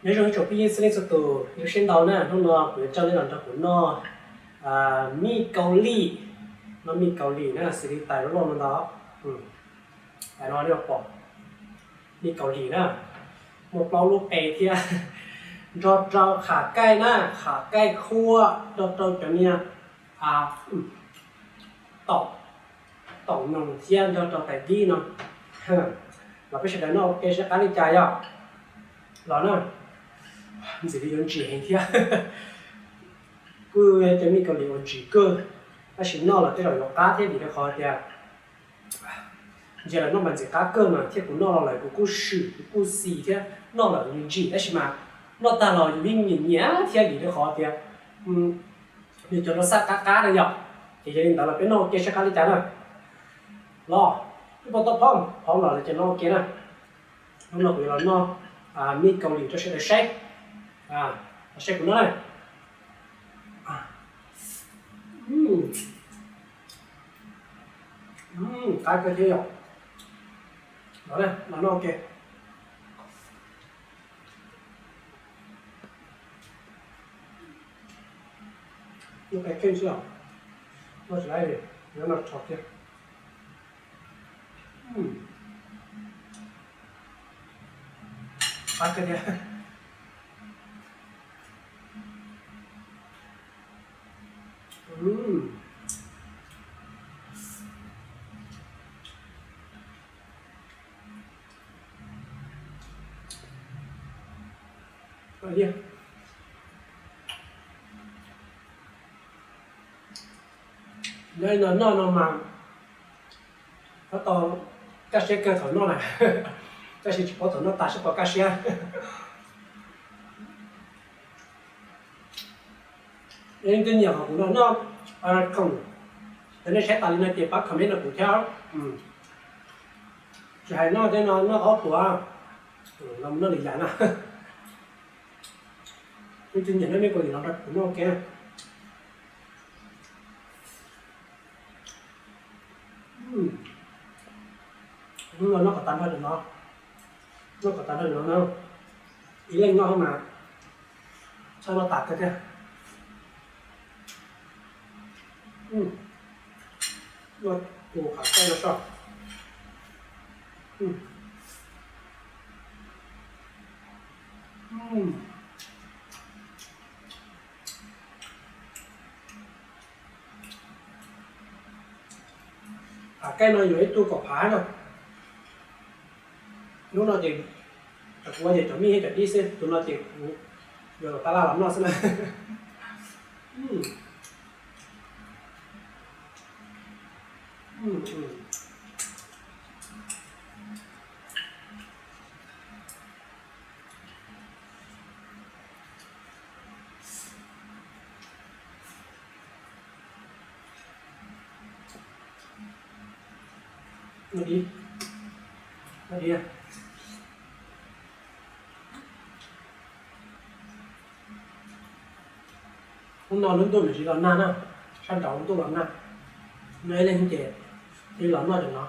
Nyob zoo ib tsoom phooj ywg txhua leej txhua tus, zoo siab ntau na, hnub no kuv yuav coj nej los nrog kuv noj mij kaus lim, noj mij kaus lim na, xws li tais loj loj no ntag. Tais no nej pom, mij kaus lim na, muaj plaub lub qe thiab, nrog rau qham kaij na, qham kaij qhuav, nrog rau cov niag taum, taum noog thiab nrog rau tais dib no. Los peb sawv daws noj ua ke seb qab li cas yog. Los na, ntxim li yuav ntsim heev thiab. Kuj yog cov mij kaus lim uas ntsim kawg, tab sis noj los tej zaum yuav qab thiab vim rau qhov tias ntshe lawv noj mas ntxim qab kawg mas thiab kuv noj los lawm kuv kuj swm kuv kuj xis thiab noj lawm nws ntsim tab sis mas noj tag los yus yeej nyiam nyiam thiab vim rau qhov tias nws cov rau xab qab qab na yom. Ces yog li ntawd los peb noj ua ke seb qab li cas na. Los, ib puas tau phom phom los lawv ces noj ua ke na. Hnub no kuv yuav los noj mij kaus lim rau sawv daws saib, los saib kuv noj na. Qab kawg thiab yom. Los na, los noj ua ke. Noj qe kheej xwb os, noj tsis laib li, yuav noj tshos kiag. Qab kawg thiab. Nyob li no noj no mas tab tom kaj siab kawg thaum noj na, tab sis tsis paub thaum noj tas seb puas kaj siab. Leej twg nyiam qhov kuv noj noj khoom, yog nej saib tas li no ces pab comment rau kuv thiab. Tsis hais noj tej no noj qaub tuav, los noj lwm yam na. Leej twg nyiam noj mij kaus lim los nrog kuv noj ua ke. Hnub no noj kom tas nrho cov no, noj kom tas nrho cov no na. Ib leeg noj mas txhob noj tas kawg thiab. Noj tus qham kaij no soj. Qham kaij no yuav ib tug kom phav na. Hnub no ces kuv ua ces cov mij thiab cov dib xwb, tus no ces kuv yuav los tab laj los noj xwb na. Noj dib, noj dib. Hnub no lub ntuj nws tsis los nag na, sab nraud lub ntuj los nag, no ib leeg ces thiaj los noj cov no.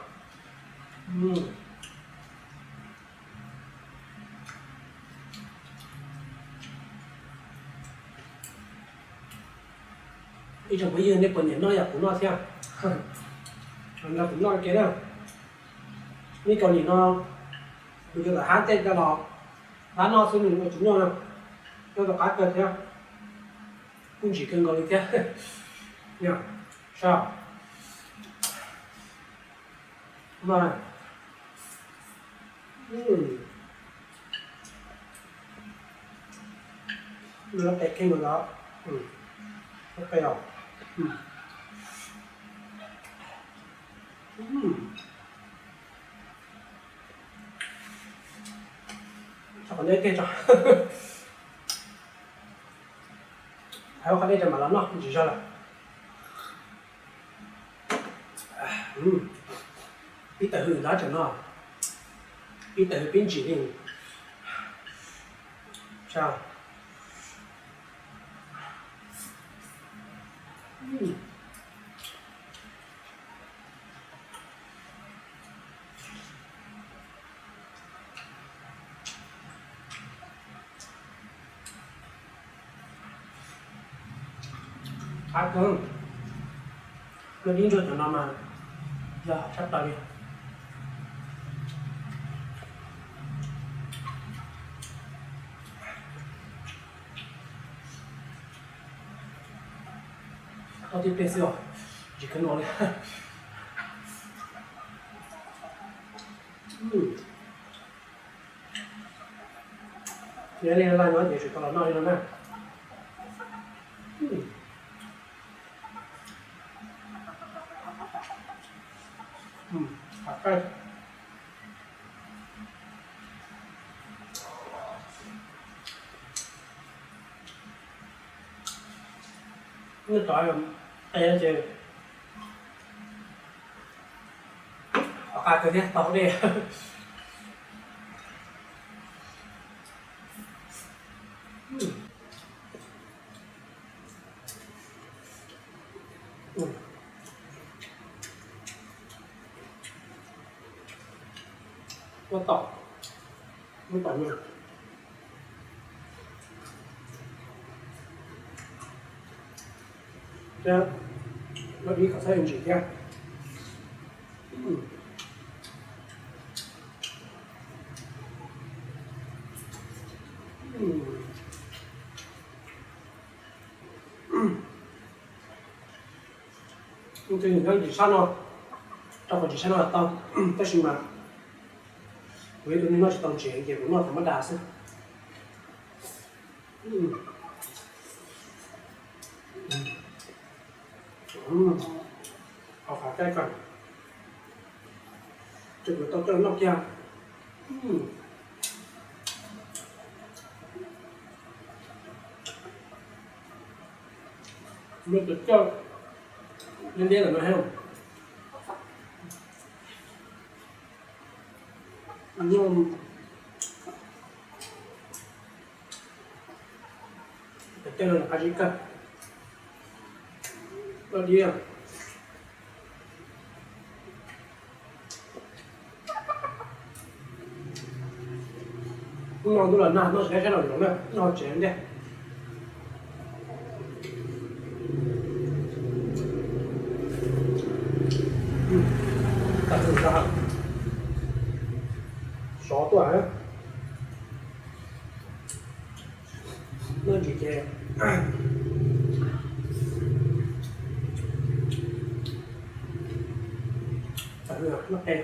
Ib tsoom phooj ywg nej puas nyiam noj yam kuv noj thiab? Nrog kuv noj ua ke na. Mij kaus lim no kuv yuav tawm hab tej rau los dab noj xwb nws ua tsis nyuaj na. Noj tau qab kawg thiab, kuj ntsim kawg nkaus li thiab. Saib, qe kheej no los, qe os. Tso qhov deb kiag tso. Hais ua qhov deb tso mam los noj ntsis zog lawm. Pib tawm hws ntag tseem no, pib tawm hws pib ntsim li. Qab kawg, luaj dib ntsuag cov no mas yog tshaj plaws li. Tau tib pliag xwb os, tsis kheev no li. Yog li laj no ces tsum tau los noj li no na. Qab kawg. Nyob tod qe ces qab kawg thiab tau dej. Ua tom, ua tom no. Thiab luaj dib kom txhob ntsim thiab. Tus nyob ntsis sab no, rau qhov ntsis sab no tau, tab sis mas kuv yog tus neeg noj tsis tau ntses ces kuv noj thaum mab das xwb. Qhov qab kawg, ces kuv tau coj noj kiag. Muab cov coj liab liab ntawm no thiab. Cov coj no qab zib kawg. Luaj dib. Hnub no ntuj los nag, noj tsis tau saib los zoov na, noj tsev ntej. Sov tuaj. Noj ntsis ces noj qe,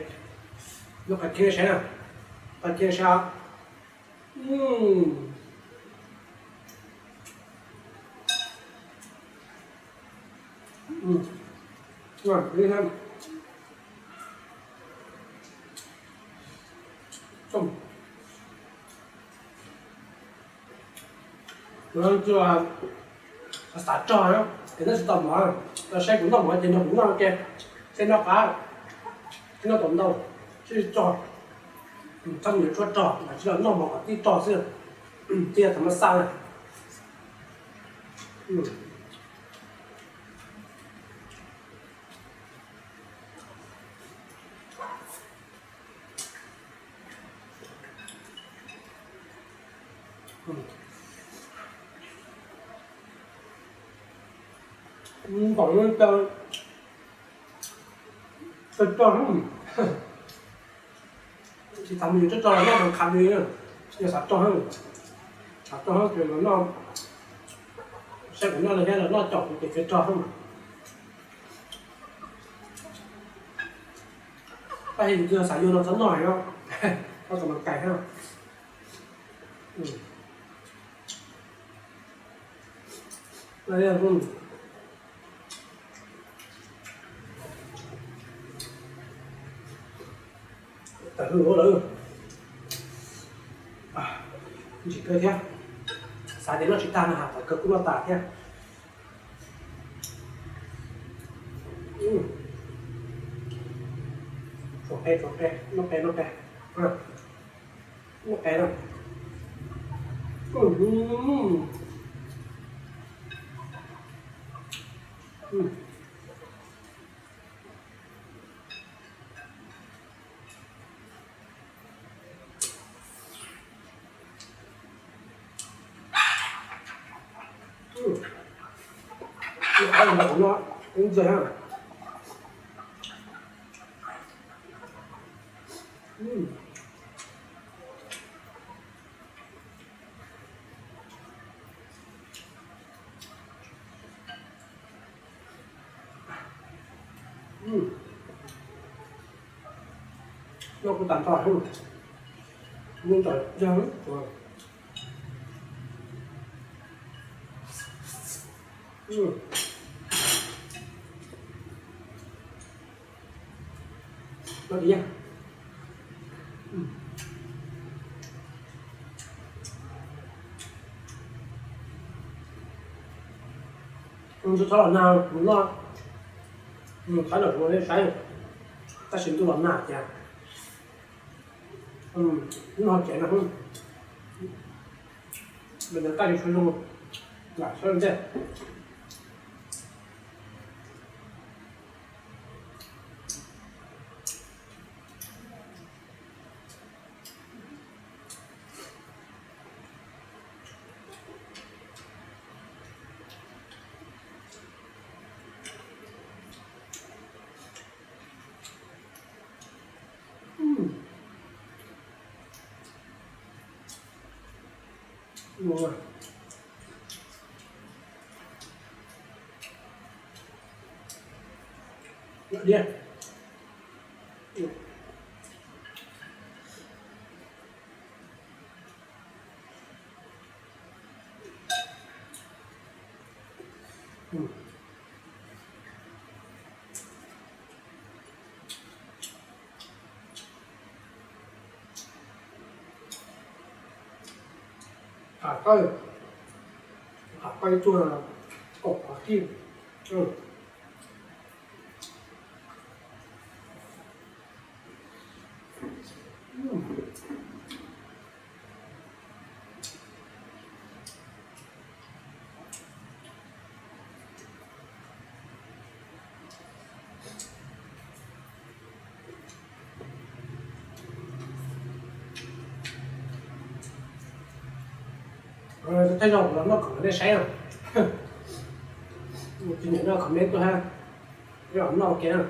noj qe kiag saib na, qe kiag saib. Kuv xav rog, ces noj tsis tau mov, los saib kuv noj mov ces nrog kuv noj ke, thiaj noj qab, thiaj noj tau ntau, thiaj li rog. Txhob mus yuav tshuaj rog, tsis los noj mov kom tib rog xwb, thiaj thaum maj xaj na. Npaum no, rog rog, tsis tas mus yuav rog rog los noj mas khav li, yog xav rog, xav rog ces los noj, saib kuv noj li thiab los noj caum kuv ces khiav rog mas. Tab sis yus twb xav yuav no txhob noj os, koj tau mas kais thiab. Tawm hwj lawm, ntsim kawg thiab. Xav tias noj tsis tag no has tawm kawg kuj noj tas thiab. Tsuas qe, tsuas qe, noj qe, noj qe. Noj qe na. Tab sis kuv noj ib ntsia na. Noj kuj tag nrho, noj ntawm yawg. Noj tiag. Txhob los nag, kuv noj, qhov no kuv nej saib, tab sis ntuj los nag cas, noj kev no, me nyuam kaj li suav zoo, lam sawb ntej. Qhov qawj, qhov qawj tsuag, kaum qhov qij. Tej zaum los noj khoom nej saib, tus nyiam noj comment tuaj hab, los noj ua ke na.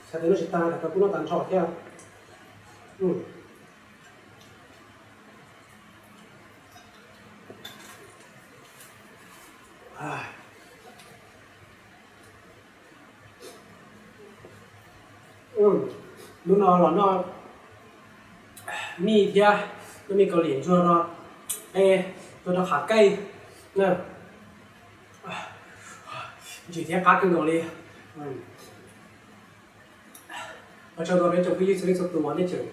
Xav tias noj tsis tag, rov qab kuj noj tag nrho thiab. Hnub no los noj mij thiab, noj mij kaus lim ntsuag no, es tuaj rau qhov keej, ntsim thiab qab kawg nkaus li. Ua tsaug rau peb tsoom phooj ywg txhua leej txhua tus uas nej tseem